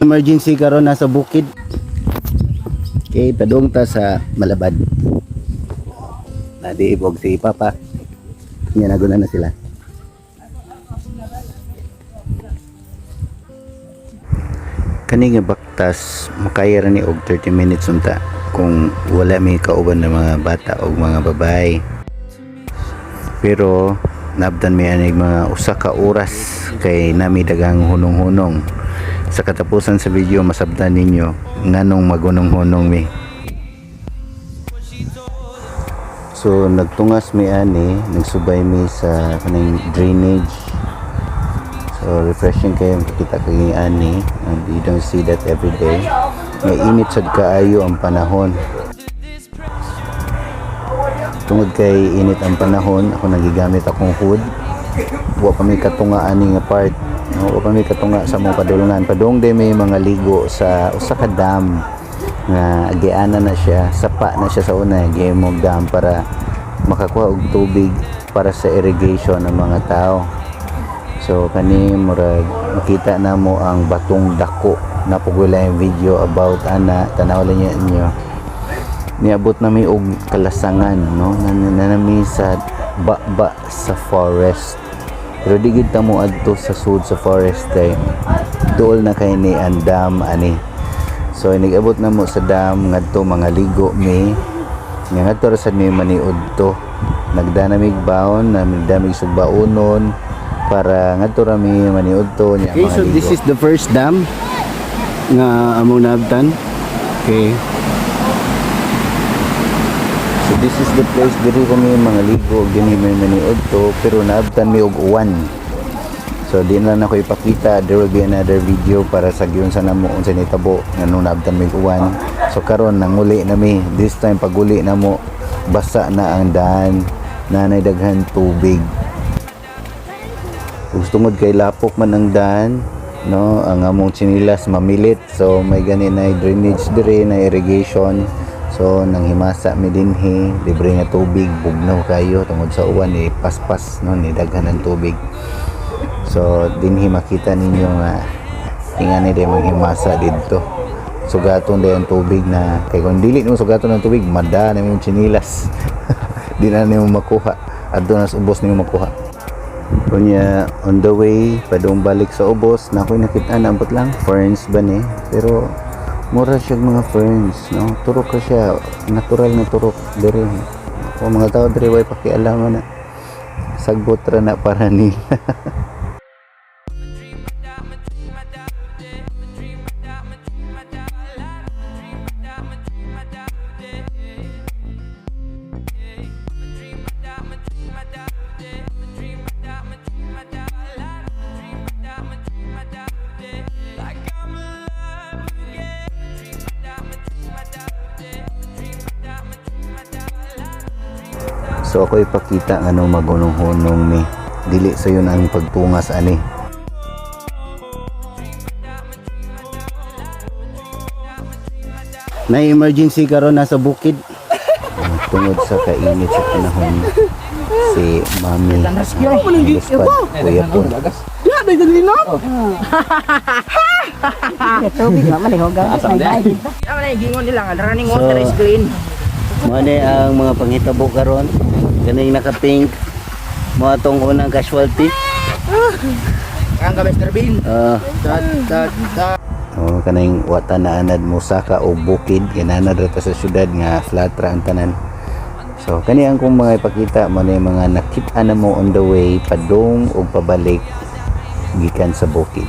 Emergency karon, nasa bukid. Okay, padung ta sa Malabad. Nadi ibog si Papa. Nya naguna na sila. Kani nga baktas makaya ra ni og 30 minutes unta kung wala may kauban ng mga bata o mga babae. Pero nabdan mi anig mga usa ka oras kay nami daghang hunong-hunong. Sa katapusan sa video masabtan ninyo nganong magunong-hunong mi. So nagtungas mi ani, nagsubay mi sa kaning drainage. So refreshing kayo makita kay ani, and you don't see that every day. Nga init sad kaayo ang panahon. Tungod kay init ang panahon, ako nagigamit akong hood. Wa pa may katunga ani nga part. No, wa pa may katunga sa mong padulungan. Padung day may mga ligo sa usa ka dam nga agiana na siya, sapa na siya sa una, gihimong dam para makakuha og tubig para sa irrigation ng mga tao. So kani murag makita na mo ang batong dako na pugula yung video about ana, tanaw lang niya inyo. Niabot na mi og kalasangan, no, nanami sa ba sa forest. Pero di gid ta mo adto sa sud sa forest kay duol na kay ni ang dam ani. So nag-abot na mo sa dam ngadto mga ligo mi. Nga ngadto ra sad mi maniud to. Nagdanamig baon, namig sugbaonon para ngadto ra mi maniud to nya Okay, mga so ligo. this is the first dam nga among naabtan. Okay. So this is the place diri kami mga ligo, dinhi may maniud to, pero naabtan mi og uwan. So di na lang ako ipakita, there will be another video para sa giunsa namo unsa nitabo nganong naabtan mi og uwan. So karon nanguli na mi. This time paguli na mo, basa na ang daan, nanay daghan tubig. Ug tungod kay lapok man ang daan, no, ang among tsinilas mamilit. So may gani na drainage dire na irrigation. So nang himasa mi dinhi, libre nga tubig, bugnaw kayo tungod sa uwan eh, paspas, no, ni daghan ang tubig. So dinhi makita ninyo nga tingani day manghimasa didto. Sugaton day ang tubig na kay kung dili nimo sugaton ang tubig, mada na imong tsinilas. Di na nimo makuha. Adto na sa ubos nimo makuha. Kunya on the way padung balik sa ubos na ako'y nakita na ambot lang ferns ba ni, pero mura siya mga ferns, no, turok ka siya, natural na turok diri. Ako mga tao diri way pakialaman na sagbot ra na para nila. So ako ipakita nga nung magunong-hunong mi. Dili sayon ang pagtungas ani. Na emergency karon, nasa bukid. Tungod sa kainit sa panahon, si Mami ang kuya po. Tubig man man Gingon nila nga running So, water is clean. Mao ni ang mga panghitabo karon. Kaning naka-pink mo atong unang casualty. Ang ka Mr. Bean. Ah, Dot dot dot. Oh, kaning wata na anad mo saka o bukid, kinanad ra ta sa syudad nga flat ra ang tanan. So kani ang kong mga ipakita mo na yung mga nakita na mo on the way padung og pabalik gikan sa bukid.